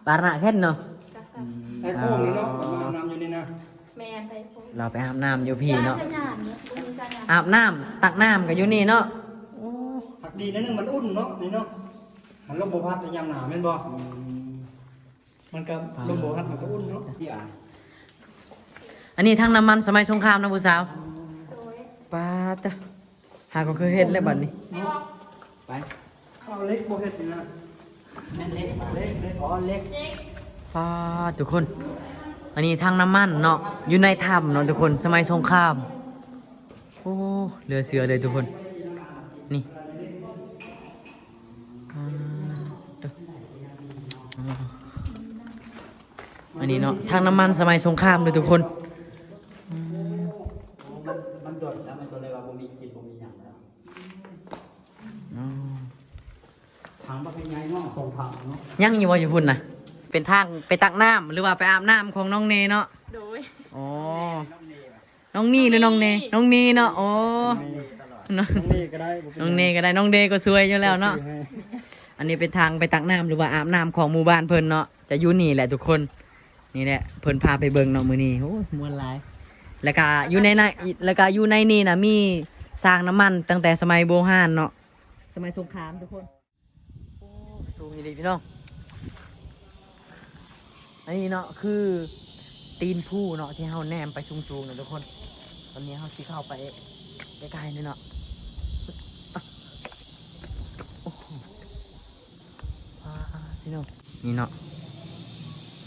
ປາລະເຫັນເນາະ ໄອ້ໂຄ້ງນີ້ເນາະ ເພິ່ນມາອາບນ້ຳຢູ່ນີ້ນະ. ແມ່ນ ໄດ້ໂພດ ລາວໄປອາບນ້ຳຢູ່ພີ້ເນາະ ອາບນ້ຳ ຕັກນ້ຳກໍຢູ່ນີ້ເນາະ. ໂອ້ ພັກດີໜ້ອຍໜຶ່ງ ມັນອຸ່ນເນາະ ນີ້ເນາະ ຄັນລົມບໍ່ພັດຍາມໜາວແມ່ນບໍ່? ມັນກໍລົມບໍ່ພັດ ມັນກໍອຸ່ນເນາະ. ອັນນີ້ຖັງນ້ຳມັນສະໄໝສົງຄາມນະຜູ້ສາວ. ໂດຍ ປາດເຕີ ຫາກໍເຄີຍເຫັນແລ້ວບັດນີ້. ໄປ ເອົາເຫຼັກບໍ່ເຮັດນີ້ນະ. ແມ່ນເຫຼັກ ເຫຼັກ ເຫຼັກ ອໍ ເຫຼັກ. ປາດ ທຸກຄົນ ອັນນີ້ຖັງນ້ຳມັນເນາະ ຢູ່ໃນຖ້ຳເນາະທຸກຄົນ ສະໄໝສົງຄາມ. ໂອ້ ເຫຼືອເຊື່ອເລີຍທຸກຄົນ ນີ້. ອ່າ ໂຕ ອັນນີ້ເນາະ ຖັງນ້ຳມັນສະໄໝສົງຄາມເດີທຸກຄົນ. ອືມ ມັນ ມັນດົນແລ້ວ ມັນກໍເລີຍວ່າບໍ່ມີກິນ ບໍ່ມີຫຍັງແລ້ວ. ອໍ ຖັງບັກໃຫຍ່ເນາະ ສອງຖັງເນາະ. ຍັງຢູ່ບໍ່ຢູ່ພຸ້ນນະ? ເປັນທາງໄປຕັກນ້ຳ ຫຼືວ່າໄປອາບນ້ຳຂອງນ້ອງເນເນາະ? ໂດຍ ອໍ ນ້ອງເນ ນ້ອງນີ ຫຼືນ້ອງເນ? ນ້ອງນີເນາະ. ໂອ້ ນ້ອງນີກໍໄດ້ ນ້ອງເນກໍໄດ້ ນ້ອງເນກໍຊ່ວຍຢູ່ແລ້ວເນາະ. ອັນນີ້ເປັນທາງໄປຕັກນ້ຳ ຫຼືວ່າອາບນ້ຳຂອງໝູ່ບ້ານເພິ່ນເນາະ ຈະຢູ່ນີ້ແຫຼະທຸກຄົນ. ນີ້ແຫຼະ ເພິ່ນພາໄປເບິ່ງເນາະມື້ນີ້. ໂອ້ຍ ມ່ວນຫຼາຍ. ແລ້ວກະຢູ່ໃນ ໃນ ແລ້ວກະຢູ່ໃນນີ້ນະ ມີສ້າງນ້ຳມັນຕັ້ງແຕ່ສະໄໝໂບຮານເນາະ ສະໄໝສົງຄາມທຸກຄົນ. ໂອ້ ສູງອີ່ຫຼີພີ່ນ້ອງ. ອັນນີ້ເນາະ ຄືຕີນພູເນາະ ທີ່ເຮົາແນມໄປສູງໆນະທຸກຄົນ. ຕອນນີ້ເຮົາຊິເຂົ້າໄປໃກ້ໆນີ້ເນາະ. ໂອ້ໂຫ ວ້າ ພີ່ນ້ອງ ນີ້ເນາະ.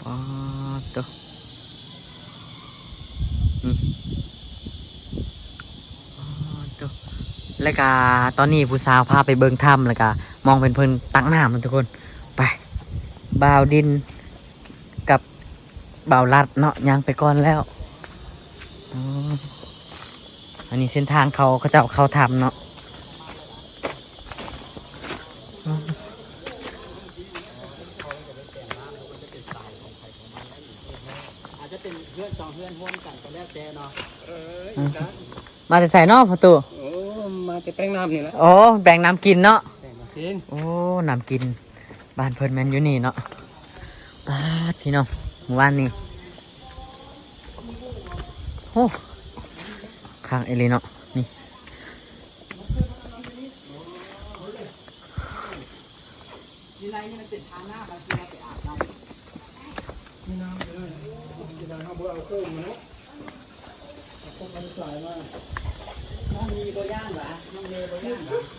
ປາດໂຕ ນີ້ ປາດໂຕ. ແລ້ວກະຕອນນີ້ຜູ້ສາວພາໄປເບິ່ງຖ້ຳ ແລ້ວກະມອງເພິ່ນ ເພິ່ນຕັກນ້ຳນະທຸກຄົນ. ໄປ ບ່າວດິນກັບບ່າວລັດເນາະ ຍ່າງໄປກ່ອນແລ້ວ. ອໍ ອັນນີ້ເສັ້ນທາງເຂົາ ເຂົາເຈົ້າເຂົ້າຖ້ຳເນາະ. ອາດຈະເປັນເຮືອນສອງເຮືອນຮ່ວມກັນກໍແລ້ວແຕ່ເນາະ. ເອີຍ ມາແຕ່ໃສເນາະພໍ່ຕູ້? ໂອ້ ມາແຕ່ແປງນ້ຳນີ້ແຫຼະ. ໂອ້ ແປງນ້ຳກິນເນາະ. ແປງນ້ຳກິນ. ໂອ້ ນ້ຳກິນ ບ້ານເພິ່ນແມ່ນຢູ່ນີ້ເນາະ. ປາດ ພີ່ນ້ອງ ມື້ວານນີ້ ໂອ້ ຄັກອີ່ຫຼີເນາະ ນີ້.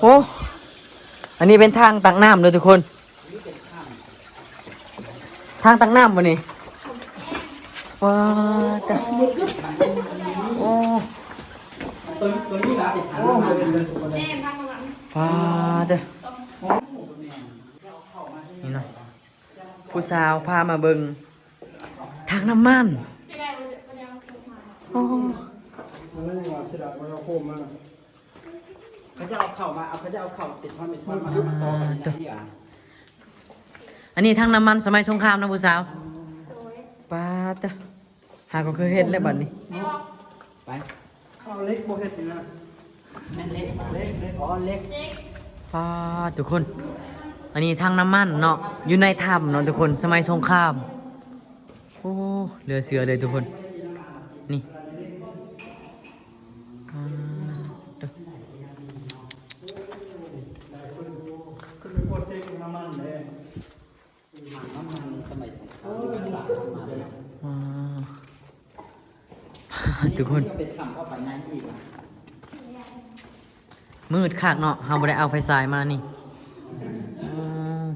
ໂອ້ ອັນນີ້ເປັນທາງຕັກນ້ຳເດີທຸກຄົນ ທາງຕັກນ້ຳບໍ່ນີ້? ວ້າ ໂອ້ ປາດເດີ ນີ້ເນາະ ຜູ້ສາວພາມາເບິ່ງຖັງນ້ຳມັນ. ໂອ້ ເຂົາຈະເອົາເຂົ້າມາ ເອົາ ເຂົາຈະເອົາເຂົ້າຕິດພັນ ຕິດພັນມາ ມາຕໍ່ກັນນີ້. ອັນນີ້ຖັງນ້ຳມັນສະໄໝສົງຄາມນະຜູ້ສາວ. ປາດເດີ ຫາກໍເຄີຍເຫັນແລ້ວບັດນີ້ ໄປ ເອົາເຫຼັກບໍ່ເຮັດນີ້ນະ. ແມ່ນເຫຼັກ ເຫຼັກ ເຫຼັກ ອໍ ເຫຼັກ. ປາດ ທຸກຄົນ ອັນນີ້ຖັງນ້ຳມັນເນາະ ຢູ່ໃນຖ້ຳເນາະທຸກຄົນ ສະໄໝສົງຄາມ. ໂອ້ ເຫຼືອເຊື່ອເລີຍທຸກຄົນ ນີ້ ປາດເດີ ຄືເປັນໂປຣເຊັສນ້ຳມັນເດ້. ຖັງນ້ຳມັນສະໄໝສົງຄາມ ຫຼືວ່າສາງນ້ຳມັນ. ວ້າ ທຸກຄົນ ເປັນຖ້ຳເຂົ້າໄປໃນອີກ ມືດຄັກເນາະ ເຮົາບໍ່ໄດ້ເອົາໄຟສາຍມານີ້. ອືມ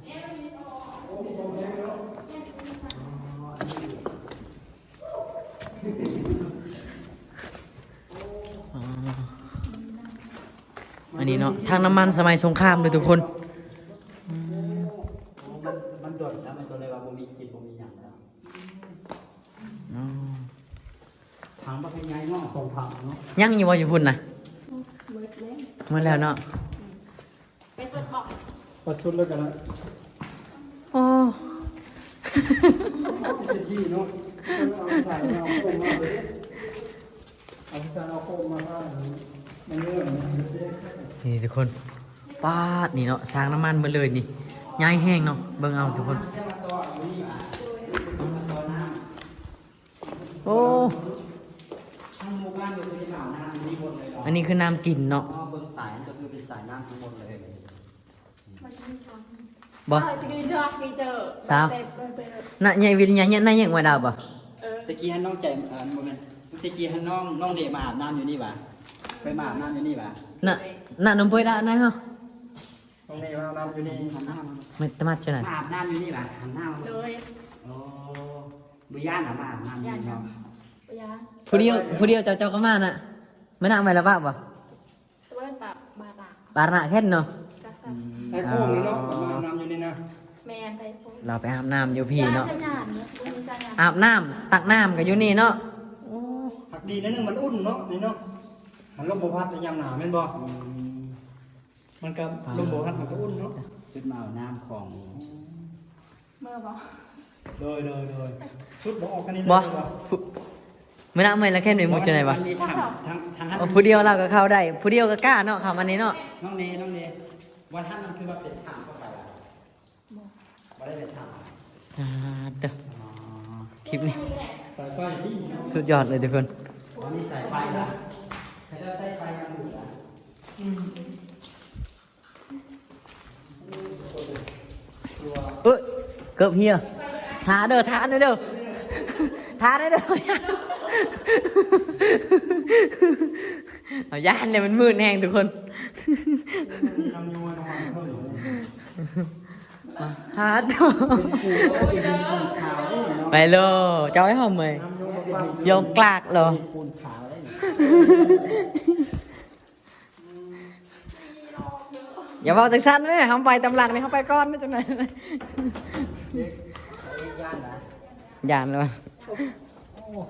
ອັນນີ້ເນາະ ຖັງນ້ຳມັນສະໄໝສົງຄາມເດີທຸກຄົນ. ອືມ ມັນ ມັນດົນແລ້ວ ມັນກໍເລີຍວ່າບໍ່ມີກິນ ບໍ່ມີຫຍັງແລ້ວ. ອໍ ຖັງບັກໃຫຍ່ເນາະ ສອງຖັງເນາະ. ຍັງຢູ່ບໍ່ຢູ່ພຸ້ນນະ? ໝົດແລ້ວ ໝົດແລ້ວເນາະ. ໄປສຸດບໍ່? ໄປສຸດແລ້ວກໍໄດ້. ອໍ ເສດຖີເນາະ ເອົາສາຍມາ ເອົາໂຄມມາເລີຍ ເອົາສາຍ ເອົາໂຄມມາທາໃນເນື້ອ. ນີ້ທຸກຄົນ ປາດ ນີ້ເນາະ ສ້າງນ້ຳມັນໝົດເລີຍນີ້ ໃຫຍ່ແຮງເນາະ ເບິ່ງເອົາທຸກຄົນ. ໂອ້ ທັງໝູ່ບ້ານກໍຄືມາອາບນ້ຳຢູ່ນີ້ໝົດເລີຍເນາະ. ອັນນີ້ຄືນ້ຳກິນເນາະ. ອໍ ເບິ່ງສາຍກໍຄືເປັນສາຍນ້ຳທັງໝົດເລີຍ. ບໍ່ ສາວ ນະ ຍາຍວິນຍາ ນະ ນະ ຍັງວ່າດາວບໍ່? ເອີ ຕະກີ້ຫັ້ນນ້ອງໃຈ ເອີ ບໍ່ແມ່ນ ຕະກີ້ຫັ້ນນ້ອງ ນ້ອງເດມາອາບນ້ຳຢູ່ນີ້ຫວາ? ເຄີຍມາອາບນ້ຳຢູ່ນີ້ຫວາ? ນະ ນະ ນົມເປີຍດາວນະເຮົາ ນ້ອງເດມາອາບນ້ຳຢູ່ນີ້ ອາບນ້ຳ ແມ່ນຕະໝັດຈັ່ງນັ້ນ ມາອາບນ້ຳຢູ່ນີ້ຫວາ? ອາບນ້ຳ ໂດຍ. ໂອ້ ບໍ່ຢ້ານຫວາ ມາອາບນ້ຳຢູ່ນີ້ເນາະ? ບໍ່ຢ້ານ. ຜູ້ດຽວ ຜູ້ດຽວເຈົ້າ ເຈົ້າກໍມານະ? ມານະ ໄວ້ລະບາບບໍ່? ເອີ້ນປາ ບາລະ ບາລະແຄ່ນເນາະ. ອືມ ໄອ້ໂຄ້ງນີ້ເນາະ ມາອາບນ້ຳຢູ່ນີ້ນະ. ແມ່ນ ໄອ້ໂຄ້ງ ລາວໄປອາບນ້ຳຢູ່ພີ້ເນາະ. ອາບນ້ຳ ຕັກນ້ຳກໍຢູ່ນີ້ເນາະ. ໂອ້ ພັກດີໜ້ອຍໜຶ່ງ ມັນອຸ່ນເນາະ ນີ້ເນາະ. ຄັນລົມບໍ່ພັດຍາມໜາວແມ່ນບໍ່? ອືມ ມັນກໍລົມບໍ່ພັດ ມັນກໍອຸ່ນເນາະ. ຈຸດມາອາບນ້ຳຂອງ ເມື່ອບໍ່? ໂດຍ ໂດຍ ໂດຍ. ຊຸດບໍ່ອອກອັນນີ້ ບໍ່ ເລີຍບໍ່? ມື້ໜ້າເມື່ອຍລະແຄ່ນໄປໝູ່ຈັ່ງໃດວະ? ມັນມີຖັງ ທາງ ທາງ ໂອ້ ຜູ້ດຽວລາວກໍເຂົ້າໄດ້ ຜູ້ດຽວກໍກ້າເນາະ ເຂົ້າມານີ້ເນາະ. ນ້ອງເນ ນ້ອງເນ ວັນຫັ້ນມັນຄືວ່າເປັນທາງເຂົ້າໄປລະ? ບໍ່ ບໍ່ໄດ້ເປັນທາງ. ອ່າ ເດີ ອໍ ຄລິບນີ້ ສາຍໄຟນີ້ເນາະ ສຸດຍອດເລີຍທຸກຄົນ. ອໍ ມີສາຍໄຟລະ ເຂົາເຈົ້າໃຊ້ໄຟມາດູດລະ. ອືມ ເອີຍ ເກີບເຮຍ ຖ້າເດີ ຖ້າແດ່ເດີ ຖ້າແດ່ເດີ. ເອົາ ຢ້ານເລີຍ ມັນມືດແຮງທຸກຄົນ. ຮາດ ໄປໂລ ເຈົ້າໄອ້ຫອມເອີຍ ຍອມກລາກໂລ. ຢ່າເວົ້າຈັ່ງຊັ້ນເດ້ ເຮົາໄປຕາມຫຼັງນີ້ ເຮົາໄປກ່ອນເດ້ ຈັ່ງໃດ. ຢ້ານລະ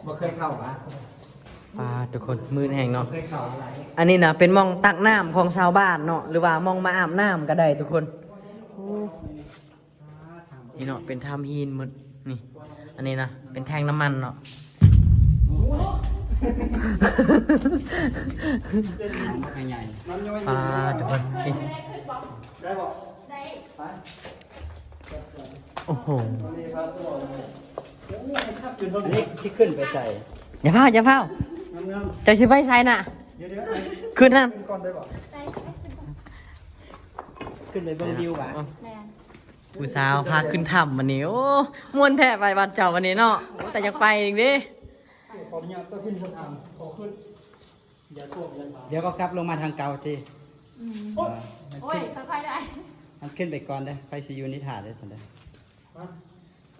ບໍ່ເຄີຍເຂົ້າຫວາ? ປາດ ທຸກຄົນ ມືດແຮງເນາະ. ອັນນີ້ນະ ເປັນໝ່ອງຕັກນ້ຳຂອງຊາວບ້ານເນາະ ຫຼືວ່າໝ່ອງມາອາບນ້ຳກໍໄດ້ທຸກຄົນ. ໂອ້ ນີ້ເນາະ ເປັນຖ້ຳຫີນໝົດນີ້. ອັນນີ້ນະ ເປັນແທ້ງນ້ຳມັນເນາະ. ປາດ ທຸກຄົນ ນີ້ ໄດ້ບໍ່? ໄດ້ ໄປ. ໂອ້ໂຫ ອັນນີ້ຊິຂຶ້ນໄປໃສ? ຢ່າຟ້າວ ຢ່າຟ້າວ ງາມໆ ເຈົ້າຊິໄປໃສນະ? ດຽວໆ ຂຶ້ນນະ ຂຶ້ນກ່ອນໄດ້ບໍ່? ຂຶ້ນໄປເບິ່ງວິວຫວາ? ແມ່ນ. ຜູ້ສາວພາຂຶ້ນຖ້ຳບັດນີ້ ໂອ້ ມ່ວນແທ້ໄປບ້ານເຈົ້າບັດນີ້ເນາະ. ໂອ້ ແຕ່ຢາກໄປອີກເດ້. ຂໍອະນຸຍາດເຈົ້າຖິ່ນເຈົ້າທາງ ຂໍຂຶ້ນ ຢ່າຖ້ວມຢ່າຖາມ. ດຽວກໍກັບລົງມາທາງເກົ່າຕິ. ອືມ ໂອ້ຍ ຄ່ອຍໆ ໄດ້ ມັນຂຶ້ນໄປກ່ອນເດີ້ ຂ້ອຍຊິຢູ່ນີ້ຖ້າເດີ້ ຊັ້ນເດີ້. ຮະ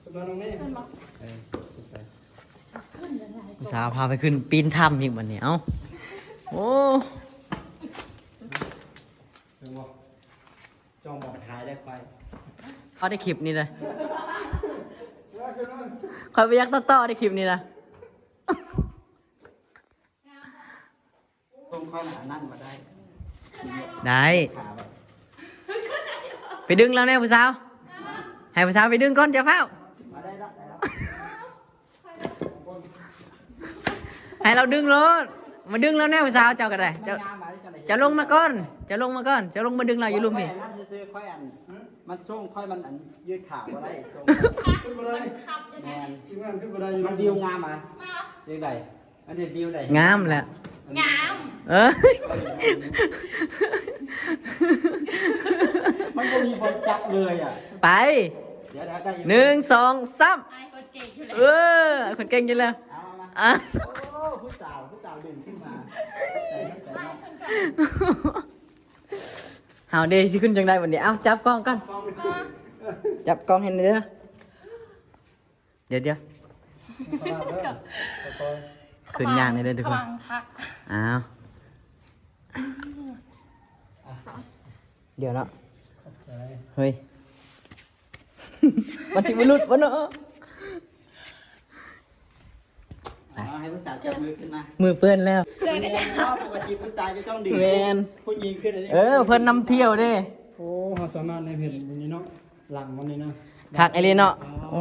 ຂຶ້ນມານ້ອງນີ້ ຂຶ້ນບໍ່? ເອີ ຂຶ້ນໄປ. ຜູ້ສາວພາໄປຂຶ້ນ ປີນຖ້ຳອີກບັດນີ້ ເອົ້າ ໂອ້ ເຫັນບໍ່? ຈ້ອງບໍ່ໄປຖ່າຍໄດ້ໄປ ເອົາໄດ້ຄລິບນີ້ເລີຍ. ຂ້ອຍບໍ່ຢາກຕັດຕໍ່ໄດ້ຄລິບນີ້ນະ. ສົ່ງຂ້ອຍອັນນັ້ນມາໄດ້ ໄດ້. ໄປດຶງລາວແດ່ຜູ້ສາວ ໃຫ້ຜູ້ສາວໄປດຶງກ່ອນ ຢ່າຟ້າວ. ມາໄດ້ລະ ໄດ້ລະ. ໃຫ້ລາວດຶງໂລດ ມາດຶງລາວແດ່ຜູ້ສາວ. ເຈົ້າກໍໄດ້ ເຈົ້າ ເຈົ້າລົງມາກ່ອນ ເຈົ້າລົງມາກ່ອນ ເຈົ້າລົງມາດຶງລາວຢູ່ລຸ່ມພີ້. ຂ້ອຍອັນນັ້ນຊື່ໆ ຂ້ອຍອັນ ມັນສົ່ງຂ້ອຍ ມັນອັນຢືດຂາບໍ່ໄດ້ ສົ່ງ ຂຶ້ນບໍ່ໄດ້ ແມ່ນ ທີມງານຂຶ້ນບໍ່ໄດ້. ມັນວິວງາມຫວາ? ຈັ່ງໃດ? ມັນເປັນວິວໃດ? ງາມແຫຼະ ງາມ ເອີ ມັນບໍ່ມີບ່ອນຈັບເລີຍອະ. ໄປ ດຽວໆ ໄດ້ຢູ່ ໜຶ່ງ ສອງ ສາມ. ອ້າຍຄົນເກັ່ງຢູ່ແລ້ວ ເອີ ຄົນເກັ່ງຢູ່ແລ້ວ. ເອົາ ມາ ມາ ອ່ະ ໂອ້ ຜູ້ສາວ ຜູ້ສາວດຶງຂຶ້ນມາ. ເຮົາເດ້ຊິຂຶ້ນຈັ່ງໃດບັດນີ້? ເອົ້າ ຈັບກ້ອງກ່ອນ ຈັບກ້ອງໃຫ້ແດ່ເດີ. ດຽວໆ ຄ່ອຍໆ ຂຶ້ນຢ່າງນີ້ເດີທຸກຄົນ. ອ້າວ ດຽວເນາະ ເຮີ້ຍ ມັນຊິບໍ່ຫຼຸດບໍ່ເນາະ? ເອົາ ໃຫ້ຜູ້ສາວຈັບມືຂຶ້ນມາ ມືເປື້ອນແລ້ວ. ແມ່ນ ຜູ້ຍິງຂຶ້ນ ເອີ ເພິ່ນນຳທ່ຽວເດ້. ໂອ້ ເຮົາສາມາດໄດ້ເຫັນຢູ່ນີ້ເນາະ ຫຼັງມັນນີ້ນະ ຄັກອີ່ຫຼີເນາະ. ໂອ້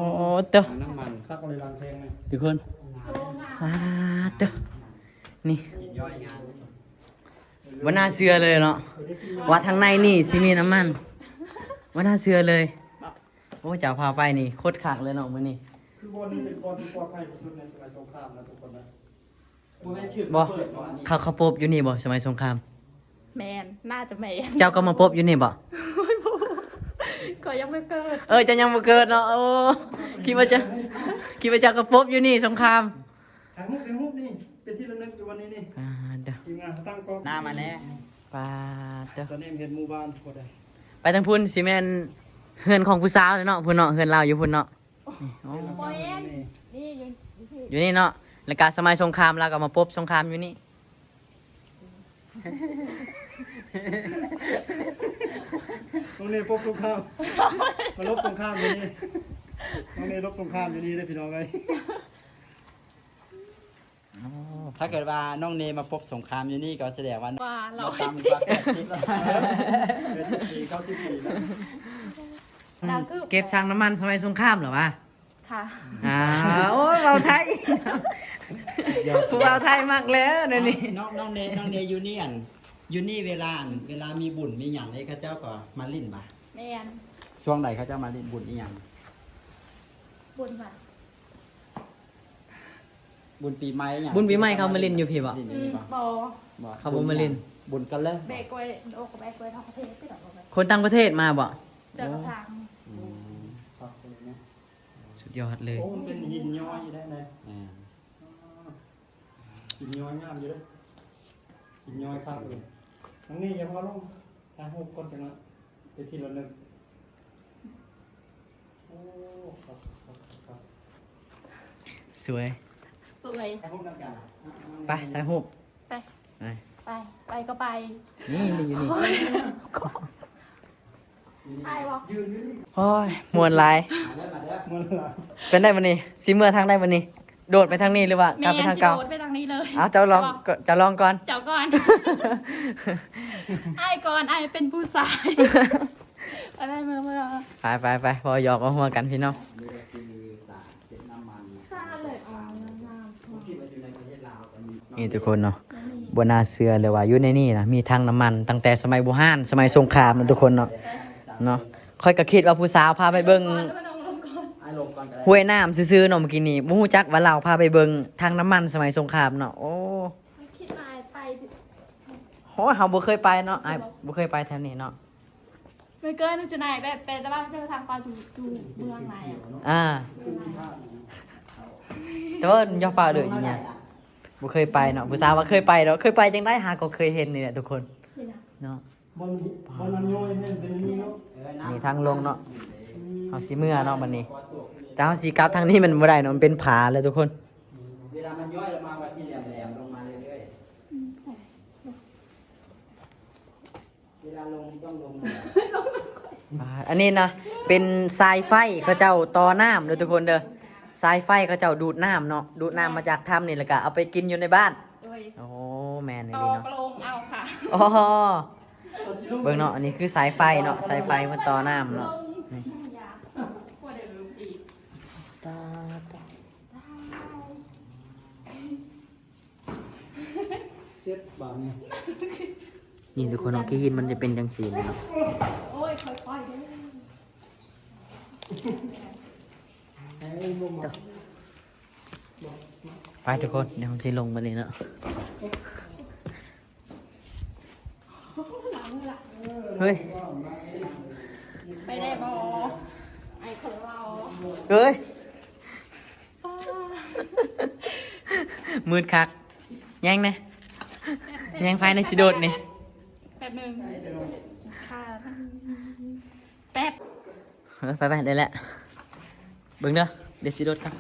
ໂຕ ຖັງນ້ຳມັນ ຄັກອີ່ຫຼີ ຫຼັງແພງນະທຸກຄົນ. ປາດໂຕ ນີ້ ບໍ່ນ່າເຊື່ອເລີຍເນາະ ວ່າທາງໃນນີ້ຊິມີນ້ຳມັນ ບໍ່ນ່າເຊື່ອເລີຍ. ໂອ້ ເຈົ້າພາໄປນີ້ໂຄດຄັກເລີຍເນາະມື້ນີ້. ຄືບ່ອນນີ້ເປັນບ່ອນທີ່ປອດໄພທີ່ສຸດໃນສະໄໝສົງຄາມນະທຸກຄົນນະ. ບໍ່ແມ່ນຖືກ ບໍ່ ເປີດບໍ່ອັນນີ້? ເຂົາ ເຂົາປົບຢູ່ນີ້ບໍ່ ສະໄໝສົງຄາມ? ແມ່ນ ໜ້າຈະແມ່ນ. ເຈົ້າກໍມາປົບຢູ່ນີ້ບໍ່? ໂອ້ຍ ບໍ່ ຂ້ອຍຍັງບໍ່ເກີດ. ເອີ ເຈົ້າຍັງບໍ່ເກີດເນາະ. ໂອ້ ຄິດວ່າເຈົ້າ ຄິດວ່າເຈົ້າກໍປົບຢູ່ນີ້ສົງຄາມ. ຖ່າຍຮູບ ຖ່າຍຮູບນີ້ ເປັນທີ່ລະນຶກຢູ່ວັນນີ້ນີ້. ອ່າ ເດີ ທີມງານເຮົາຕັ້ງກ້ອງ ໜ້າມາແດ່. ປາດເດີ ຕອນນີ້ເຫັນໝູ່ບ້ານບໍ່ໄດ້. ໄປທາງພຸ້ນຊິແມ່ນເຮືອນຂອງຜູ້ສາວເນາະ ພຸ້ນເນາະ ເຮືອນລາວຢູ່ພຸ້ນເນາະ. ນີ້ ໂອ້ ບໍ່ແມ່ນ ນີ້ຢູ່ ຢູ່ພີ້ ຢູ່ນີ້ເນາະ. ແລ້ວກະສະໄໝສົງຄາມ ລາວກໍມາປົບສົງຄາມຢູ່ນີ້. ນ້ອງເນປົບສົງຄາມ ມາລົບສົງຄາມຢູ່ນີ້. ນ້ອງເນລົບສົງຄາມຢູ່ນີ້ເດ້ພີ່ນ້ອງເອີຍ. ອໍ ຖ້າເກີດວ່ານ້ອງເນມາພົບສົງຄາມຢູ່ນີ້ ກໍສະແດງວ່າ ວ່າ ມາຕ່ຳກວ່າແປດສິບແລ້ວ ເອີ ແປດສິບປີ ເກົ້າສິບປີແລ້ວ. ອືມ ເກັບຖັງນ້ຳມັນສະໄໝສົງຄາມເຫຼືອວະ? ຄ່ະ. ອ່າ ໂອ້ຍ ເວົ້າໄທ ຜູ້ເວົ້າໄທມັກແລ້ວແນວນີ້. ນ້ອງ ນ້ອງເນ ນ້ອງເນຢູ່ນີ້ ອັນ ຢູ່ນີ້ເວລາ ອັນ ເວລາມີບຸນມີຫຍັງນີ້ ເຂົາເຈົ້າກໍມາຫຼິ້ນບະ? ແມ່ນ. ຊ່ວງໃດເຂົາເຈົ້າມາຫຼິ້ນ ບຸນອີ່ຫຍັງ? ບຸນຫຍັງ? ບຸນປີໃໝ່ຫຍັງ? ບຸນປີໃໝ່ເຂົາມາຫຼິ້ນຢູ່ພີ້ບໍ? ຫຼິ້ນຢູ່ນີ້ບໍ? ອືມ ບໍ່ ບໍ່ ເຂົາບໍ່ມາຫຼິ້ນ. ບຸນຫຍັງ? ບຸນກັນເລີຍ ແບກກ້ວຍ ໂອ້ ກໍແບກກ້ວຍທັງປະເທດ ຄົນຕ່າງປະເທດມາບໍ? ເຈົ້າກະທາງ. ອືມ ສຸດຍອດເລີຍ. ໂອ້ ມັນເປັນຫີນຍ້ອຍຢູ່ໃດນະ. ອ່າ ຫີນຍ້ອຍງາມຢູ່ເດ້ ຫີນຍ້ອຍຄັກເລີຍ. ທາງນີ້ຢ່າເວົ້າລົງ ຖ່າຍຮູບກ່ອນຈັກໜ້ອຍ ເປັນທີ່ລະນຶກ. ໂອ້ ຄັກ ຄັກ ຄັກ ຄັກ ສວຍ ສວຍ. ຖ່າຍຮູບນຳກັນ ໄປ ຖ່າຍຮູບ ໄປ ໄປ ໄປ ໄປກໍໄປ. ນີ້ ນີ້ຢູ່ນີ້. ໂອ້ຍ ອ້າຍບໍ່? ໂອ້ຍ ມ່ວນຫຼາຍ ມ່ວນຫຼາຍ. ເປັນໃດບັດນີ້ ຊິເມືອທາງໃດບັດນີ້? ໂດດໄປທາງນີ້ ຫຼືວ່າກັບໄປທາງເກົ່າ? ແມ່ນ ຊິໂດດໄປທາງນີ້ເລີຍ. ເອົ້າ ເຈົ້າລອງ ເຈົ້າລອງກ່ອນ ເຈົ້າກ່ອນ. ອ້າຍກ່ອນ ອ້າຍເປັນຜູ້ຊາຍ. ໄປ ໄປ ເມືອ ເມືອ. ໄປ ໄປ ໄປ ເວົ້າຢອກເວົ້າຫົວກັນພີ່ນ້ອງ. ນີ້ກໍຄືສາ ເກັບນ້ຳມັນ ຄ່າເລີຍ ອໍ ງາມໆ. ບໍ່ຄິດວ່າຢູ່ໃນປະເທດລາວກໍມີ. ນີ້ທຸກຄົນເນາະ ບໍ່ໜ້າເຊື່ອເລີຍວ່າຢູ່ໃນນີ້ນະ ມີຖັງນ້ຳມັນຕັ້ງແຕ່ສະໄໝບູຮານ ສະໄໝສົງຄາມນະທຸກຄົນເນາະ ເນາະ. ຂ້ອຍກໍຄິດວ່າຜູ້ສາວພາໄປເບິ່ງ ອ້າຍລົງກ່ອນ ອ້າຍລົງກ່ອນກໍໄດ້ ຫ້ວຍນ້ຳຊື່ໆເນາະ ມື້ກີ້ນີ້. ບໍ່ຮູ້ຈັກວ່າລາວພາໄປເບິ່ງຖັງນ້ຳມັນສະໄໝສົງຄາມເນາະ. ໂອ້ ຄິດວ່າໄປ ໂອ້ຍ ເຮົາບໍ່ເຄີຍໄປເນາະ ອ້າຍບໍ່ເຄີຍໄປແຖວນີ້ເນາະ. ມັນເກີນຈຸດໃດ ແບບ ແປແຕ່ວ່າມັນຈະທາງໄປຢູ່ ຢູ່ເມືອງໃດອະ. ອ່າ ເມືອງໃດ ແຕ່ວ່າຢ່າຟ້າວເດີ ອີຫຍັງ ບໍ່ເຄີຍໄປເນາະ. ຜູ້ສາວວ່າເຄີຍໄປດອກ ເຄີຍໄປຈັ່ງໃດ ຫາກໍເຄີຍເຫັນນີ້ແຫຼະທຸກຄົນ ເຫັນຫຍັງ ເນາະ. ບ່ອນ ບ່ອນມັນຍ້ອຍແມ່ນເປັນອັນນີ້ເນາະ ເອີ ນ້ຳ ນີ້ທາງລົງເນາະ. ອືມ ເຮົາຊິເມືອເນາະບັດນີ້ ແຕ່ເຮົາຊິກັບທາງນີ້ມັນບໍ່ໄດ້ເນາະ ມັນເປັນຜາແລ້ວທຸກຄົນ. ເວລາມັນຍ້ອຍລົງມາ ມັນຊິແຫຼມໆລົງມາເລື້ອຍໆ. ອືມ ເວລາລົງນີ້ຕ້ອງລົງ ອ່າ ອັນນີ້ນະ ເປັນສາຍໄຟເຂົາເຈົ້າຕໍ່ນ້ຳເດີທຸກຄົນເດີ. ສາຍໄຟເຂົາເຈົ້າດູດນ້ຳເນາະ ດູດນ້ຳມາຈາກຖ້ຳນີ້ ແລ້ວກະເອົາໄປກິນຢູ່ໃນບ້ານ. ໂດຍ ໂອ້ ແມ່ນອີ່ຫຼີເນາະ ຕໍ່ກະໂລງເອົາຄ່ະ. ອໍ ເບິ່ງເນາະ ອັນນີ້ຄືສາຍໄຟເນາະ ສາຍໄຟເພິ່ນຕໍ່ນ້ຳເນາະ ນີ້ ເຈັບບາດນີ້ ນີ້ທຸກຄົນເນາະ ຂີ້ຫີນມັນຈະເປັນຈັ່ງຊີ້ເລີຍເນາະ. ໂອ້ຍ ຄ່ອຍໆເດີ ໄປທຸກຄົນ ດຽວເຮົາຊິລົງມານີ້ເນາະ. ເຮີ້ຍ ໄປໄດ້ບໍ່ ອ້າຍຂອງເຮົາ? ເຮີ້ຍ ມືດຄັກ ແຍງແດ່ ແຍງໄຟໃນຊິໂດດນີ້ ແປັບໜຶ່ງ ຄ່ະ ແປັບ. ເອີ ໄປໆ ໄດ້ແລ້ວ ເບິ່ງເດີ ດຽວຊິໂດດກ່ອນ.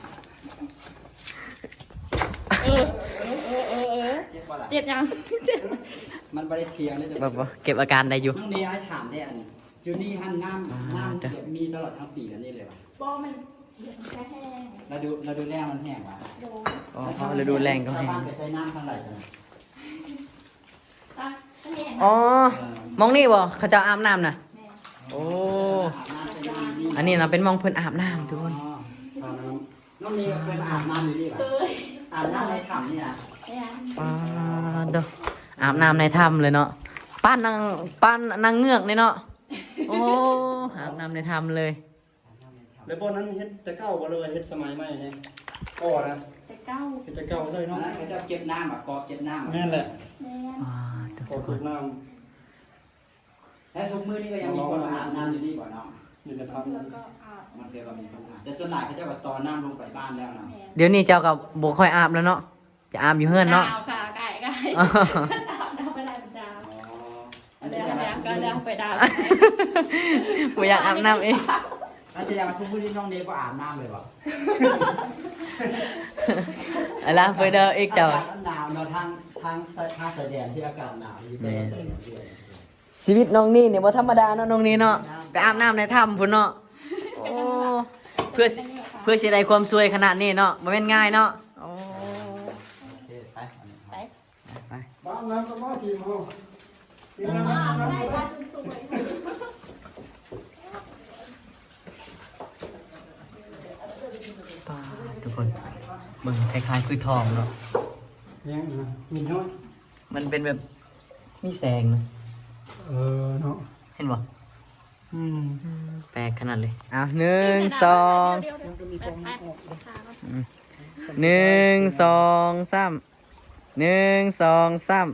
ເອີ ເອີ ເອີ ເອີ ເອີ ເຈັບບໍ່ລະ? ເຈັບຫຍັງ? ເຈັບ ມັນບໍ່ໄດ້ພຽງເດ້. ບໍ່ ບໍ່ ເກັບອາການໄດ້ຢູ່. ນ້ອງເນ ອ້າຍຖາມແດ່ ອັນ ຢູ່ນີ້ຫັ້ນນ້ຳ ອ່າ ນ້ຳແບບມີຕະຫຼອດທັງປີແບບນີ້ເລີຍຫວາ? ບໍ່ ມັນ ມັນຈະແຫ້ງ ລະດູ ລະດູແລ້ງມັນແຫ້ງຫວາ? ໂດຍ ອໍ ລະດູແລ້ງກໍແຫ້ງ. ຊາວບ້ານໄປໃຊ້ນ້ຳທາງໃດຊັ້ນ? ອໍ ເອີ ໝ່ອງນີ້ບໍ່ ເຂົາເຈົ້າອາບນ້ຳນະ? ແມ່ນ. ໂອ້ ອາບນ້ຳເປັນ ອັນນີ້ນະ ເປັນໝ່ອງເພິ່ນອາບນ້ຳທຸກຄົນ. ອໍ ອາບນ້ຳ ນ້ອງເນເຄີຍມາອາບນ້ຳຢູ່ນີ້ຫວາ? ເຄີຍ. ອາບນ້ຳໃນຖ້ຳນີ້ນະ? ແມ່ນ. ປາດໂທ້ ອາບນ້ຳໃນຖ້ຳເລີຍເນາະ ປານນາງ ປານນາງເງືອກນີ້ເນາະ. ໂອ້ ອາບນ້ຳໃນຖ້ຳເລີຍ. ອາບນ້ຳໃນຖ້ ແລ້ວບ່ອນນັ້ນເຮັດແຕ່ເກົ່າບໍ່ ຫຼືວ່າເຮັດສະໄໝໃໝ່ນີ້? ກໍນະ ແຕ່ເກົ່າ ເຮັດແຕ່ເກົ່າເລີຍເນາະ. ອັນນັ້ນເຂົາເຈົ້າເກັບນ້ຳ ອາ ກໍເກັບນ້ຳ. ແມ່ນແຫຼະ ແມ່ນ ກໍເກັບນ້ຳ. ແລ້ວທຸກມື້ນີ້ກໍຍັງມີຄົນມາອາບນ້ຳຢູ່ນີ້ບໍ່ນ້ອງ? ຢູ່ໃນຖ້ຳ ແລ້ວກໍອາບ ບາງເທື່ອກໍມີຄົນອາບ ແຕ່ສ່ວນຫຼາຍເຂົາເຈົ້າກໍຕໍ່ນ້ຳລົງໄປບ້ານແລ້ວເນາະ. ແມ່ນ ດຽວນີ້ເຈົ້າກໍບໍ່ຄ່ອຍອາບແລ້ວເນາະ? ຈະອາບຢູ່ເຮືອນເນາະ. ໜາວຄ່ະ ອາກາດ ອາກາດ ອາບນ້ຳບໍ່ໄດ້ ມັນໜາວ. ອໍ ອັນນີ້ກໍໜາວໄປດາວ ບໍ່ຢາກອາບນ້ຳເອງ. ອັນຊີ້ວ່າຊຸມມື້ນີ້ນ້ອງເນບໍ່ອາບນ້ຳເລີຍບໍ່? ອາລາເປີດເດີອີກເຈົ້າ. ອາກາດມັນໜາວເນາະ ທາງ ທາງ ທາງຊາຍແດນທີ່ອາກາດໜາວຢູ່. ແມ່ນ ຊີວິດນ້ອງເນນີ້ບໍ່ທຳມະດາເນາະ ນ້ອງເນເນາະ. ໄປອາບນ້ຳໃນຖ້ຳພຸ້ນເນາະ. ໂອ້ ເພື່ອ ເພື່ອຊິໄດ້ຄວາມສວຍຂະໜາດນີ້ເນາະ ບໍ່ແມ່ນງ່າຍເນາະ. ໂອ້ ໂອເຄ ໄປ ໄປ ໄປ ໄປ ອາບນ້ຳກັບໝໍທີມເຮົາ. ປາດ ທຸກຄົນ ເບິ່ງ ຄ້າຍໆຄືທອງເນາະ. ຍັງນະ ຫີນເນາະ. ມັນເປັນແບບມີແສງນະ. ເອີເນາະ ເຫັນບໍ່? ອືມ ອືມ ແປກຂະໜາດເລີຍ. ເອົາ ໜຶ່ງ ສອງ ດຽວໆ ອືມ ໜຶ່ງ ສອງ ສາມ ໜຶ່ງ ສອງ ສາມ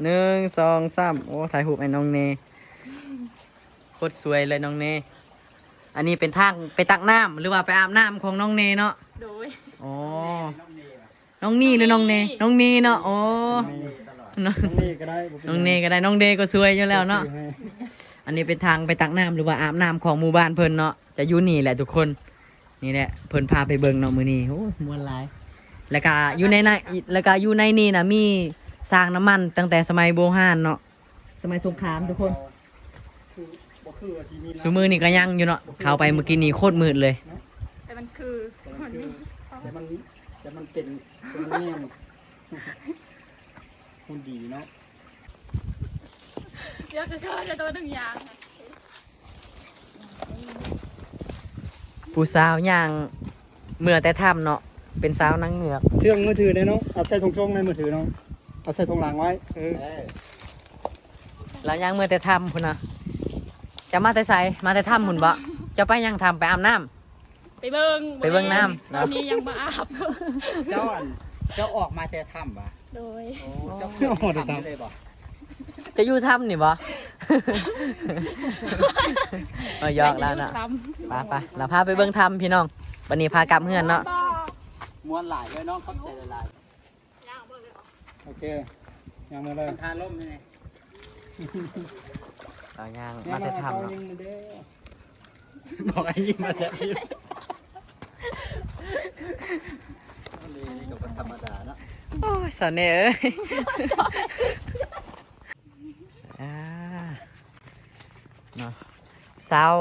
ໜຶ່ງ ສອງ ສາມ. ໂອ້ ຖ່າຍຮູບໃຫ້ນ້ອງເນ ໂຄດສວຍເລີຍນ້ອງເນ. ອັນນີ້ເປັນທາງໄປຕັກນ້ຳ ຫຼືວ່າໄປອາບນ້ຳຂອງນ້ອງເນເນາະ? ໂດຍ. ອໍ ນ້ອງເນ ນ້ອງເນ ຫຼືນ້ອງເນ? ນ້ອງເນ ນ້ອງເນເນາະ. ອໍ ນ້ອງເນ ນ້ອງເນກໍໄດ້ ບໍ່ເປັນຫຍັງ ນ້ອງເນກໍໄດ້ ນ້ອງເນກໍສວຍຢູ່ແລ້ວເນາະ. ອັນນີ້ເປັນທາງໄປຕັກນ້ຳ ຫຼືວ່າອາບນ້ຳຂອງໝູ່ບ້ານເພິ່ນເນາະ. ຈະຢູ່ນີ້ແຫຼະທຸກຄົນ ນີ້ແຫຼະເພິ່ນພາໄປເບິ່ງເນາະມື້ນີ້. ໂອ້ ມ່ວນຫຼາຍ. ແລ້ວກະຢູ່ໃນ ໃນ ແລ້ວກະຢູ່ໃນນີ້ນະ ມີສ້າງນ້ຳມັນຕັ້ງແຕ່ສະໄໝໂບຮານເນາະ ສະໄໝສົງຄາມທຸກຄົນ. ຄື ບໍ່ຄືວ່າຊິມີ ຊຸມື້ນີ້ກໍຍັງຢູ່ເນາະ. ເຂົ້າໄປມື້ກີ້ນີ້ໂຄດມືດເລີຍເນາະ. ແຕ່ມັນຄື ແຕ່ມັນຄື ແຕ່ມັນ ແຕ່ມັນເປັນ ແຕ່ມັນແມ່ນ ມັນດີເນາະ. ຢາກຈະເກີດແຕ່ຕົວໜຶ່ງຢ່າງ ຜູ້ສາວຍ່າງເມືອແຕ່ຖ້ຳເນາະ ເປັນສາວນາງເງືອກ. ເຊື່ອງມືຖືແດ່ນ້ອງ ເອົາໃສ່ຖົງຊົງໃນມືຖືນ້ອງ ເອົາໃສ່ຖົງຫຼັງໄວ້. ເອີ ລາວຍ່າງເມືອແຕ່ຖ້ຳພຸ້ນນະ. ເຈົ້າມາແຕ່ໃສ? ມາແຕ່ຖ້ຳພຸ້ນບໍ? ເຈົ້າໄປຫຍັງຖ້ຳ? ໄປອາບນ້ຳ? ໄປເບິ່ງ ໄປເບິ່ງນ້ຳ. ຕອນນີ້ຍັງບໍ່ອາບ. ເຈົ້າ ອັນ ເຈົ້າອອກມາແຕ່ຖ້ຳຫວາ? ໂດຍ. ໂອ້ ເຈົ້າເກີດໃນຖ້ຳນີ້ເລີຍບໍ? ຈະຢູ່ຖ້ຳນີ້ບໍ? ເອີ ຢອກລາວນະ. ໄປໆ ລາວພາໄປເບິ່ງຖ້ຳພີ່ນ້ອງ. ບັດນີ້ພາກັບເຮືອນເນາະ. ມ່ວນຫຼາຍເດີນ້ອງ ຂອບໃຈຫຼາຍໆ. ໂອເຄ ຍ່າງມາເລີຍ. ທາລົມນີ້ ເອົາຍ່າງມາແຕ່ຖ້ຳເນາະ. ບອກໃຫ້ຍິງມາແລ້ວ ນີ້ກໍບໍ່ທຳມະດາເນາະ. ໂອ້ຍ ສາວເນເອີຍ ອ່າ ເນາະ ສາວ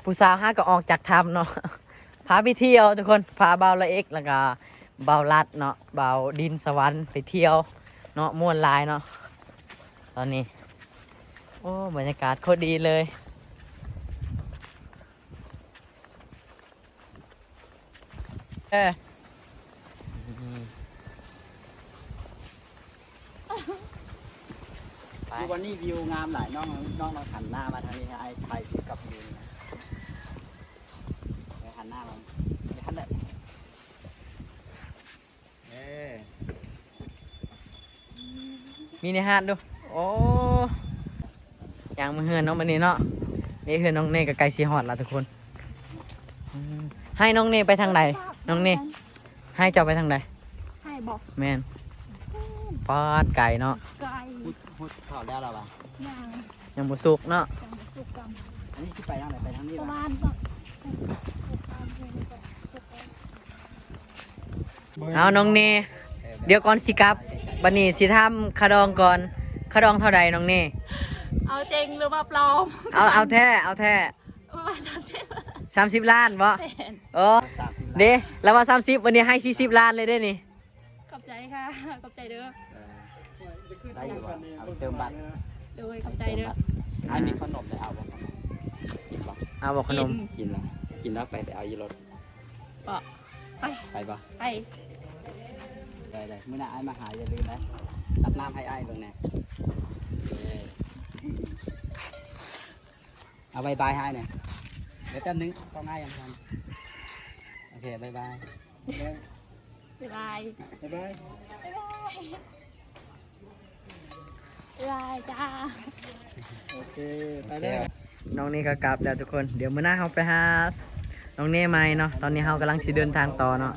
ຜູ້ສາວຫາກໍອອກຈາກຖ້ຳເນາະ ພາໄປທ່ຽວທຸກຄົນ. ພາບ່າວລະເອັກ ແລ້ວກໍບ່າວລັດເນາະ ບ່າວດິນສະຫວັນໄປທ່ຽວເນາະ ມ່ວນຫຼາຍເນາະຕອນນີ້. ໂອ້ ບັນຍາກາດໂຄດດີເລີຍ. ເອີ ໄປ ຢູ່ວັນນີ້ວິວງາມຫຼາຍ. ນ້ອງ ນ້ອງ ນ້ອງຫັນໜ້າມາທາງນີ້ ໃຫ້ອ້າຍຖ່າຍວິວກັບວິວນີ້ນະ. ເອີ ຫັນໜ້າມາ ຢ່າຫັ້ນເດີ. ເອີ ມີໃນຮ້ານດູ. ໂອ້ ຍ່າງມາເຮືອນເນາະ ມື້ນີ້ເນາະ. ນີ້ເຮືອນນ້ອງເນກໍໃກ້ຊິຮອດລະທຸກຄົນ. ອືມ ໃຫ້ນ້ອງເນໄປທາງໃດ? ນ້ອງເນ ໃຫ້ເຈົ້າໄປທາງໃດ? ໃຫ້ບໍ? ແມ່ນ. ປາດ ໄກເນາະ. ໄກ. ຮອດ ຮອດເຂົ້າແລ້ວລະຫວາ? ຍັງ ຍັງບໍ່ສຸກເນາະ. ຍັງບໍ່ສຸກກັນ. ອັນນີ້ຊິໄປທາງໃດ? ໄປທາງນີ້ຫວາ? ປະມານ ເອົາ ນ້ອງເນ ດຽວກ່ອນຊິກັບ ບັດນີ້ຊິຖາມຄ່າດອງກ່ອນ. ຄ່າດອງເທົ່າໃດນ້ອງເນ? ເອົາຈິງຫຼືວ່າປອມ? ເອົາ ເອົາແທ້ ເອົາແທ້. ປະມານສາມສິບ ສາມສິບລ້ານບໍ? ແມ່ນ. ໂອ້ ເດ້ ລາວວ່າສາມສິບ ວັນນີ້ໃຫ້ສີ່ສິບລ້ານເລີຍເດ້ນີ້. ຂອບໃຈຄ່ະ ຂອບໃຈເດີ. ເອີ ໄດ້ຢູ່ບໍ່? ເອົາໄປເຕີມບັດ. ໂດຍ ຂອບໃຈເດີ. ອ້າຍມີຂະໜົມ ໄດ້ເອົາບໍ່? ກິນບໍ່? ເອົາບໍ່ຂະໜົມ? ກິນ ກິນແລ້ວ ກິນແລ້ວໄປ ໄປເອົາຢູ່ລົດ. ບໍ່ ໄປ ໄປບໍ່? ໄປ. ໄດ້ ໄດ້ ມື້ໜ້າອ້າຍມາຫາ ຢ່າລືມນະ ຕັກນ້ຳໃຫ້ອ້າຍເບິ່ງແດ່. ເອີ ເອົາບາຍບາຍໃຫ້ແດ່. ດຽວແປັບໜຶ່ງ ຕ້ອງອ້າຍຍັງທັນ. ໂອເຄ ບາຍບາຍ ບາຍບາຍ ບາຍບາຍ ບາຍບາຍ ບາຍບາຍ ບາຍບາຍຈ້າ ໂອເຄ ໄປແລ້ວ ນ້ອງເນກໍກັບແລ້ວທຸກຄົນ ດຽວມື້ໜ້າເຮົາໄປຫານ້ອງເນໃໝ່ເນາະ ຕອນນີ້ເຮົາກຳລັງຊິເດີນທາງຕໍ່ເນາະ.